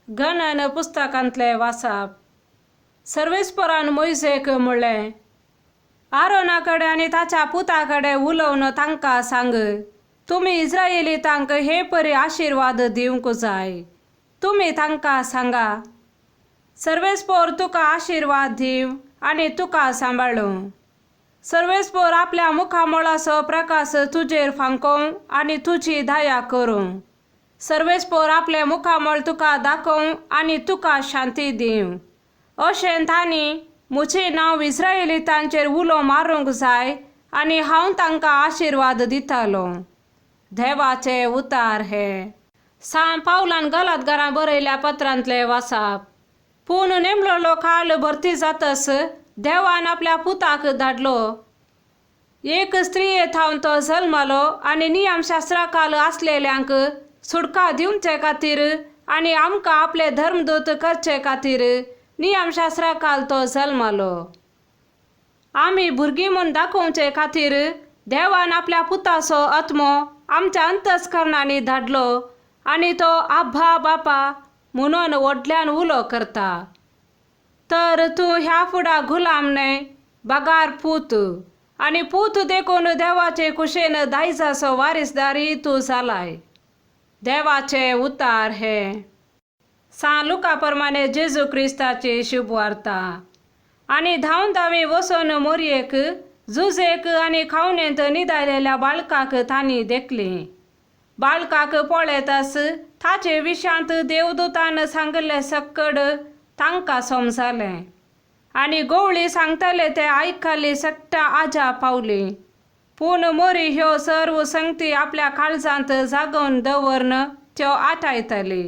गणन पुस्तकांतलें वाचप. सर्वेस्परान मोयजेक म्हणलें, आरोना कडेन आनी ताच्या पुता कडेन उलोवन तांकां सांग, तुमी इस्रायलितांक हे परी आशिर्वाद दिवंक जाय. तुमी तांकां सांगा, सर्वेस्पोर तुका आशिर्वाद दिवं आनी तुका सांबाळूं. सर्वेस्पोर आपल्या मुखामळाचो प्रकाश तुजेर फांकोवं आनी तुजी दया करूं. सर्वेस्पोर आपलें मुखामळ तुका दाखोवं आनी तुका शांती दिवं. अशें तांणी म्हजें नांव इस्रायलितांचेर उलो मारूंक जाय आनी हांव तांकां आशिर्वाद दितालो. देवाचे उतार हे. सान पावलान गलातगारां बरयल्या पत्रांतलें वाचप. पूण नेमलोलो काळ भरती जातस देवान आपल्या पुताक धाडलो. एक स्त्रिये थावन तो जल्मलो आनी नियमशास्त्रा काल आसलेल्यांक सुटका दिवचे खातीर आनी आमकां आपले धर्मदूत करचे खातीर नियमशास्त्रा काल तो जल्मलो. आमी भुरगीं म्हूण दाखोवचे खातीर देवान आपल्या पुताचो आत्मो आमच्या अंतस्करणांनी धाडलो आनी तो आब्बा बापा म्हणून व्हडल्यान उलो करता. तर तूं ह्या फुडा गुलाम न्हय बगार पूत, आनी पूत देखून देवाचे कुशेन दायजाचो वारीसदारी तूं जालाय. देवाचे उतार हे. सान लुका प्रमाणे जेजू क्रिस्ताची शुभवार्ता. आनी धांवन धांवी वचून मोरयेक जुजेक आनी खावणेंत निदायलेल्या बाळकाक तांणी देखली. बाळकाक पळयतास ताचे विशांत देवदूतान सांगिल्लें सक्कड तांकां समजालें आनी गवळी सांगताले ते आयकली सगटा आजा पावली. पूण मोरी ह्यो सर्व संगती आपल्या काळजांत जागोवन दवरून त्यो आटायताली.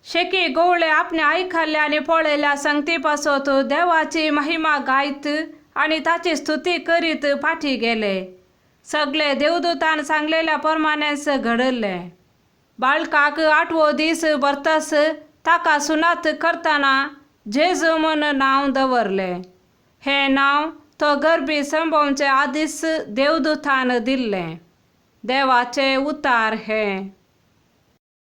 शेकी गवळे आपणे आयकल्ल्या आनी पळयल्या संगती पासत देवाची महिमा गायत आनी ताची स्तुती करीत फाटी गेले. सगळे देवदूतान सांगलेल्या प्रमाणेच घडले. बाळकाक आठवो दीस भरतास ताका सुनात करतना जेजू म्हूण नांव दवरलें. हें नांव तो गर्भी संभोवचे आदींच देवदूतान दिल्लें. देवाचे उतार हे.